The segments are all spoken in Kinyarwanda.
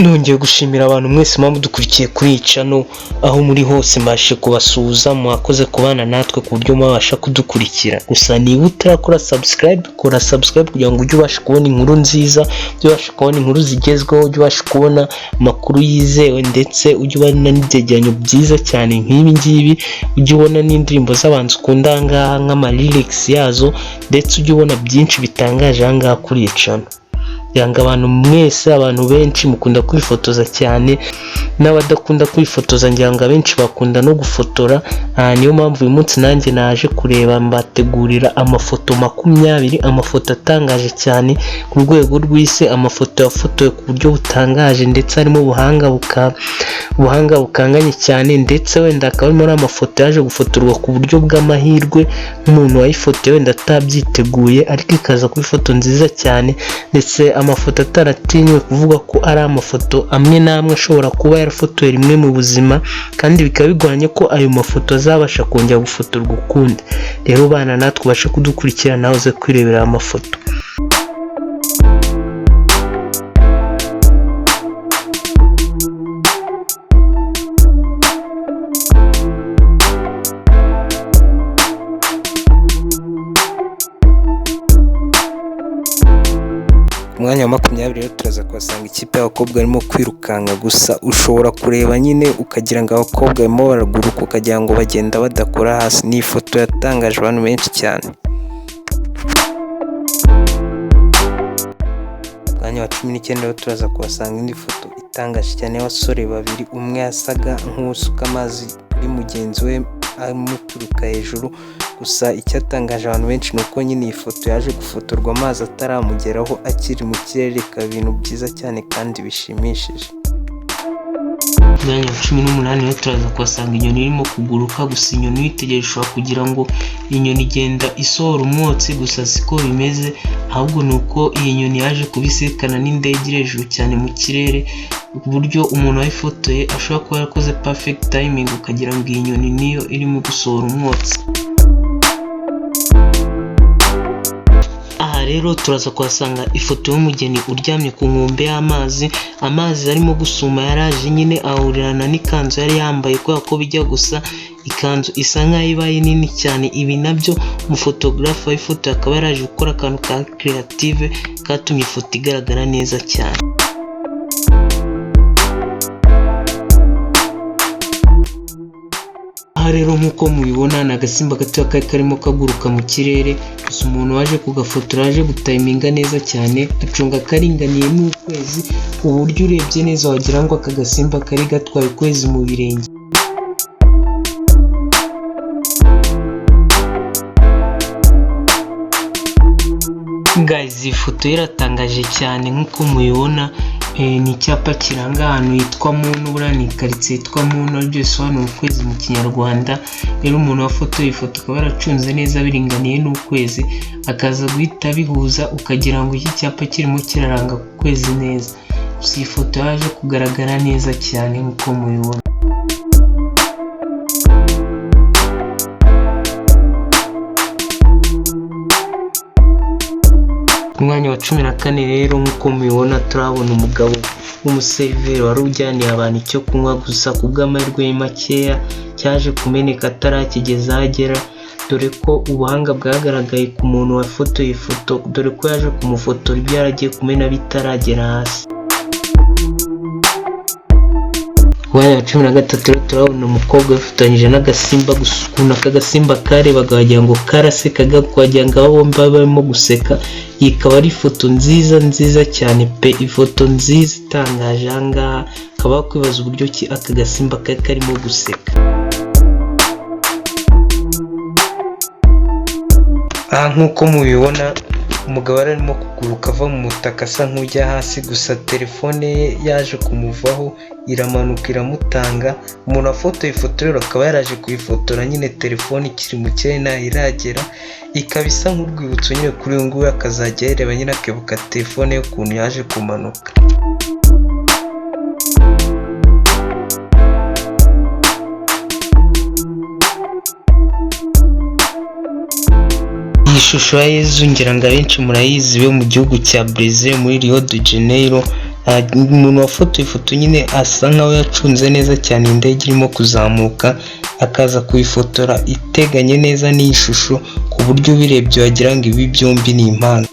Nongeye gushimira abantu mwese muba mudukurikiye kuri iyi channel aho muri hose. Mbashe kubasuhuza, mwakoze kubana natwe ku buryo mwabasha kudukurikira. Gusa niba utarakora subscribe, kora subscribe kugira ngo ujye ubasha kubona inkuru nziza, ujye ubasha kubona inkuru zigezweho, ujye ubasha kubona amakuru yizewe, ndetse ujye ubona n'ibyegeranyo byiza cyane nk'ibi ngibi, ujye ubona n'indirimbo z'abantu ukunda aha ngaha nk'ama lyrics yazo, ndetse ujye ubona byinshi bitangaje aha ngaha kuri iyi channel. Kugira ngo abantu mwese, abantu benshi mukunda kwifotoza cyane, n'abadakunda kwifotoza ngira ngo abenshi bakunda no gufotora. Aha niyo mpamvu uyu munsi nanjye naje kureba, mbategurira amafoto 20, amafoto atangaje cyane ku rwego rw'isi, amafoto yafotowe ku buryo butangaje ndetse harimo ubuhanga bukanganye cyane, ndetse wenda akaba harimo n'amafoto yaje gufotorwa ku buryo bw'amahirwe, nk'umuntu wayifotoye wenda atabyiteguye, ariko ikaza kuba ifoto nziza cyane, ndetse amafoto ataratinywe kuvuga ko ari amafoto amwe n'amwe ashobora kuba yarafotowe rimwe mu buzima, kandi bikaba bigoranye ko ayo mafoto azabasha kongera gufotorwa ukundi. Rero bana natwe, ubashe kudukurikira nawe uze kwirebera aya mafoto. Ku mwanya wa 20 rero turaza kuhasanga ikipe y'abakobwa barimo kwirukanka. Gusa ushobora kureba nyine ukagira ngo abakobwa barimo baraguruka, ukagira ngo bagenda badakora hasi. Ni ifoto yatangaje abantu benshi cyane. Ku mwanya wa 19 rero turaza kuhasanga indi foto itangaje cyane y'abasore babiri, umwe yasaga nk'usuka amazi kuri mugenzi we amuturuka hejuru. Gusa icyatangaje abantu benshi ni uko nyine iyi foto yaje gufotorwa amazi ataramugeraho, akiri mu kirere, bikaba ibintu byiza cyane kandi bishimishije. Ku mwanya wa 18 rero turaza kuhasanga inyoni irimo kuguruka. Gusa inyoni uyitegereje ushobora kugira ngo inyoni igenda isohora umwotsi, gusa siko bimeze, ahubwo ni uko iyi nyoni yaje kubisikana n'indege iri hejuru cyane mu kirere, ku buryo umuntu wayifotoye ashobora kuba yarakoze perfect timing, ukagira ngo iyi nyoni niyo irimo gusohora umwotsi. Aha rero turaza kuhasanga ifoto y'umugeni uryamye ku nkombe y'amazi. Amazi arimo gusuma yaraje nyine ahurirana n'ikanzu yari yambaye, kubera ko bijya gusa, ikanzu isa nkaho ibaye nini cyane. Ibi nabyo umufotogarafe wayifotoye akaba yaraje gukora akantu ka creative katumye ifoto igaragara neza cyane. Aha rero nk'uko mubibona ni agasimba gatoya kari karimo kaguruka mu kirere. Gusa umuntu waje kugafotora yaje gutayiminga neza cyane, acunga karinganiye n'ukwezi, ku buryo urebye neza wagira ngo aka gasimba kari gatwaye ukwezi mu birenge. Guys, iyi foto iratangaje cyane nk'uko mubibona. Ni icyapa kiranga ahantu hitwa Muno, buriya ni karitsiye yitwa Muno, aribyo bisobanura ukwezi mu Kinyarwanda. Rero umuntu wafotoye iyi foto akaba yaracunze neza biringaniye n'ukwezi, akaza guhita bihuza, ukagira ngo iki cyapa kirimo kiraranga ku kwezi neza. Gusa iyi foto yaje kugaragara neza cyane nk'uko mubibona. Ku mwanya wa 14 rero nk'uko mubibona turabona umugabo w'umuseriveri wari ujyaniye abantu icyo kunywa, gusa ku bw'amahirwe ye makeya cyaje kumeneka atarakigeza aho agera, dore ko ubuhanga bwagaragaye ku muntu wafotoye ifoto, dore ko yaje kumufotora ibyo yaragiye kumena bitaragera hasi. Ku mwanya wa 13 rero turabona umukobwa wifotoranyije n'agasimba. Gusa ukuntu aka gasimba karebaga wagira ngo karasekaga, wagira ngo aba bombi baba barimo guseka. Iyi ikaba ari ifoto nziza nziza cyane pe, ifoto nziza itangaje. Aha ngaha ukaba wakwibaza uburyo ki aka gasimba kari karimo guseka. Aha nk'uko mubibona umugabo yari arimo kuguruka ava mu mutaka asa nk'ujya hasi, gusa telefone ye yaje kumuvaho iramanuka iramutanga. Umuntu wafotoye ifoto rero akaba yaraje kuyifotora nyine telefone ikiri mu kirere ntaho iragera, ikaba isa nk'urwibutso nyine kuri uyu nguyu, akazajya ayireba nyine akibuka telefone ye ukuntu yaje kumanuka. Iyi shusho ya Yezu ngira ngo abenshi murayizi, yo mu gihugu cya Brazil muri Rio de Janeiro. Umuntu wafotoye ifoto nyine asa nkaho yacunze neza cyane indege irimo kuzamuka, akaza kuyifotora iteganye neza n'iyi shusho, ku buryo ubirebye wagira ngo ibi byombi ni impanga.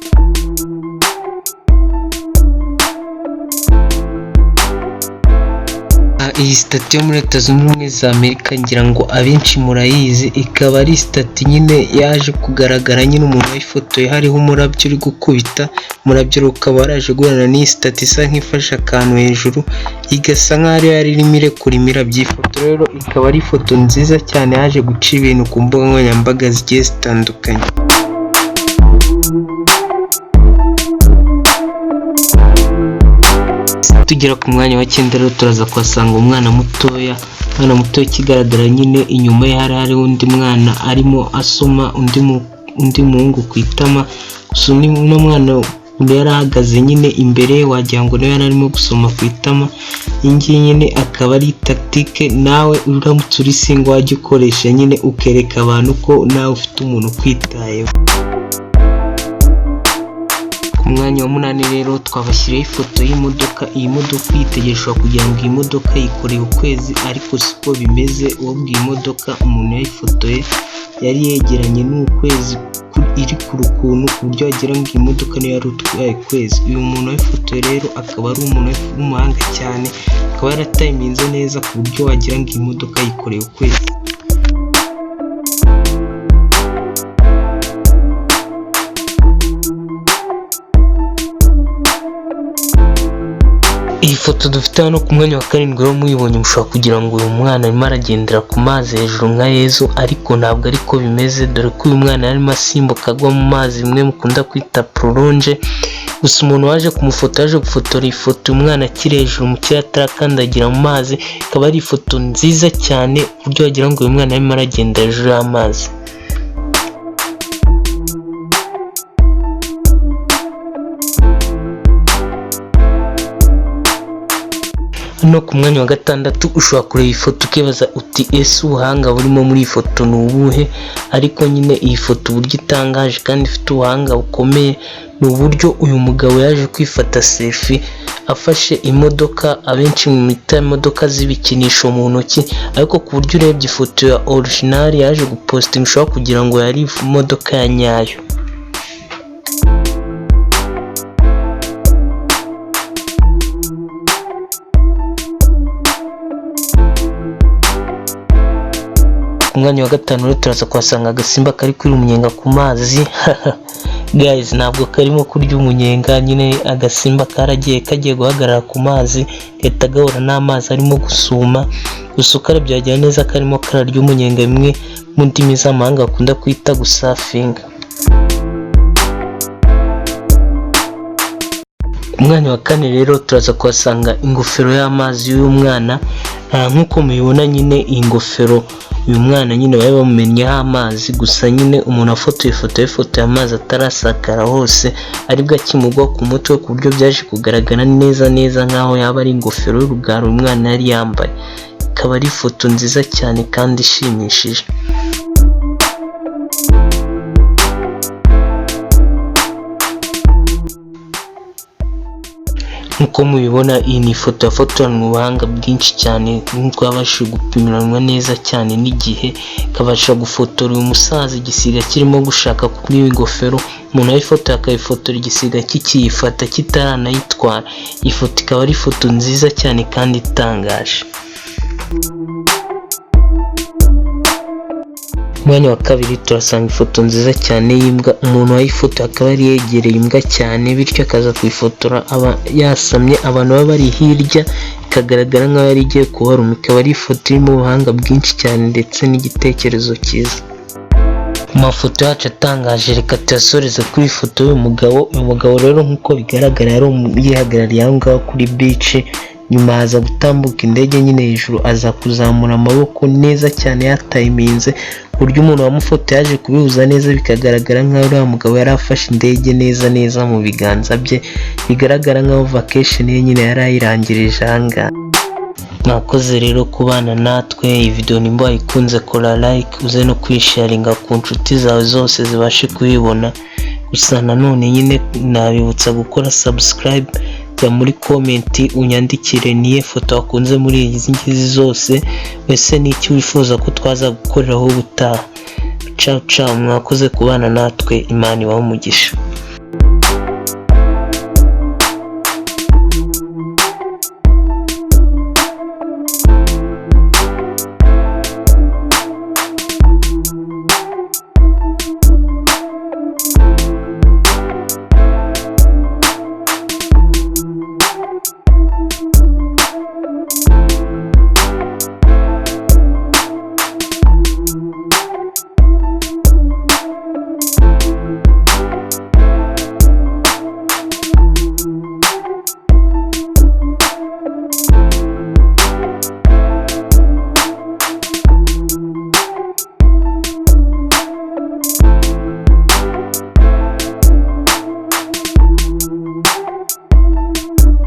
Iyi statue yo muri Leta Zunze Ubumwe za Amerika ngira ngo abenshi murayizi, ikaba ari statue nyine yaje kugaragara nyine umuntu wayifotoye hariho umurabyo uri gukubita, umurabyo ukaba waraje guhura n'iyi statue isa nk'ifashe akantu hejuru, igasa nk'aho ariyo yari irimo irekura imirabyo. Iyi foto rero ikaba ari ifoto nziza cyane yaje guca ibintu ku mbuga nkoranyambaga zigiye zitandukanye. Tugera ku mwanya wa 9 rero turaza kuhasanga umwana mutoya. Umwana mutoya ikigaragara nyine inyuma ye hari hariho undi mwana arimo asoma undi muhungu ku itama. Gusa uno mwana yari ahagaze nyine imbere ye, wagira ngo nawe yari arimo gusoma ku itama. Iyi ngiyi nyine akaba ari tactique nawe uramutse uri single wajya ukoresha nyine, ukereka abantu ko nawe ufite umuntu ukwitayeho. Ku mwanya wa 8 rero twabashyiriyeho ifoto y'imodoka. Iyi modoka uyitegereje ushobora kugira ngo iyi modoka yikoreye ukwezi, ariko siko bimeze. Ubwo iyi modoka umuntu yayifotoye yari yegeranye n'ukwezi, iri kure ukuntu, ku buryo wagira ngo iyi modoka niyo yari utwaye ukwezi. Uyu muntu wayifotoye rero akaba ari umuntu w'umuhanga cyane, akaba yaratayiminze neza ku buryo wagira ngo iyi modoka yikoreye ukwezi. Iyi foto dufite hano ku mwanya wa 7 rero muyibonye mushobora kugira ngo uyu mwana arimo aragendera ku mazi hejuru nka Yezu, ariko ntabwo ariko bimeze, dore ko uyu mwana yarimo asimbuka agwa mu mazi, bimwe mukunda kwita prolonge. Gusa umuntu waje kumufotora yaje gufotora ifoto umwana akiri hejuru mu kirere atarakandagira mu mazi, ikaba ari ifoto nziza cyane ku buryo wagira ngo uyu mwana arimo aragenda hejuru y'amazi. No ku mwanya wa 6 ushobora kureba ifoto ukibaza uti ese ubuhanga burimo muri iyi foto ni ubuhe? Ariko nyine iyi foto uburyo itangaje kandi ifite ubuhanga bukomeye ni uburyo uyu mugabo yaje kwifata selfie afashe imodoka, abenshi mu mita imodoka z'ibikinisho mu ntoki, ariko ku buryo urebye ifoto ya original yaje gupostinga ushobora kugira ngo yari imodoka ya nyayo. Ku mwanya wa 5 rero turaza kuhasanga agasimba kari kurira umunyenga ku mazi. Guys, ntabwo karimo kurya umunyenga nyine, agasimba karagiye kagiye guhagarara ku mazi gahita gahura n'amazi arimo gusuma. Gusa ukarebye wagira neza karimo kararya umunyenga, bimwe mu ndimi z'amahanga bakunda kwita gusafinga. Ku mwanya wa 4 rero turaza kuhasanga ingofero y'amazi y'uyu mwana. Nk'uko mubibona nyine iyi ngofero uyu mwana nyine bari bamumennyeho amazi, gusa nyine umuntu afotoye ifoto yifotoye amazi atarasakara hose, aribwo akimugwa ku mutwe, ku buryo byaje kugaragara neza neza nk'aho yaba ari ingofero y'urugara uyu mwana yari yambaye. Ikaba ari ifoto nziza cyane kandi ishimishije. Nk'uko mubibona iyi ni ifoto yafotoranwe ubuhanga bwinshi cyane, nk'uko yabashije gupimiranwa neza cyane n'igihe, ikabasha gufotora uyu musaza igisiga kirimo gushaka kumwiba ingofero, umuntu wayifotoye akayifotora igisiga kikiyifata kitaranayitwara. Iyi foto ikaba ari ifoto nziza cyane kandi itangaje. Umwanya wa 2 turasanga ifoto nziza cyane y'imbwa. Umuntu wayifotoye akaba yari yegereye imbwa cyane, bityo akaza kuyifotora aba yasamye, abantu baba bari hirya, ikagaragara nk'aho yari igiye kubaruma. Ikaba ari ifoto irimo ubuhanga bwinshi cyane ndetse n'igitekerezo cyiza. Mu mafoto yacu atangaje reka tuyasoreze kuri ifoto y'uyu mugabo. Uyu mugabo rero nk'uko bigaragara yari yihagarariye aho ngaho kuri beach, nyuma haza gutambuka indege nyine hejuru, aza kuzamura amaboko neza cyane yatayiminze, ku buryo umuntu wamufotoye yaje kubihuza neza bikagaragara nk'aho uriya mugabo yari afashe indege neza neza mu biganza bye, bigaragara nk'aho vacation ye nyine yari ayirangirije aha ngaha. Mwakoze rero kubana natwe, iyi video nimba wayikunze kora like, uze no kuyisharinga ku nshuti zawe zose zibashe kuyibona. Gusa nanone nyine nabibutsa gukora subscribe Jya muri comment unyandikire niye foto wakunze muri izi ngizi zose. Ese ni iki wifuza ko twaza gukoreraho ubutaha? Ciao ciao, mwakoze kubana natwe, Imana ibahe umugisha.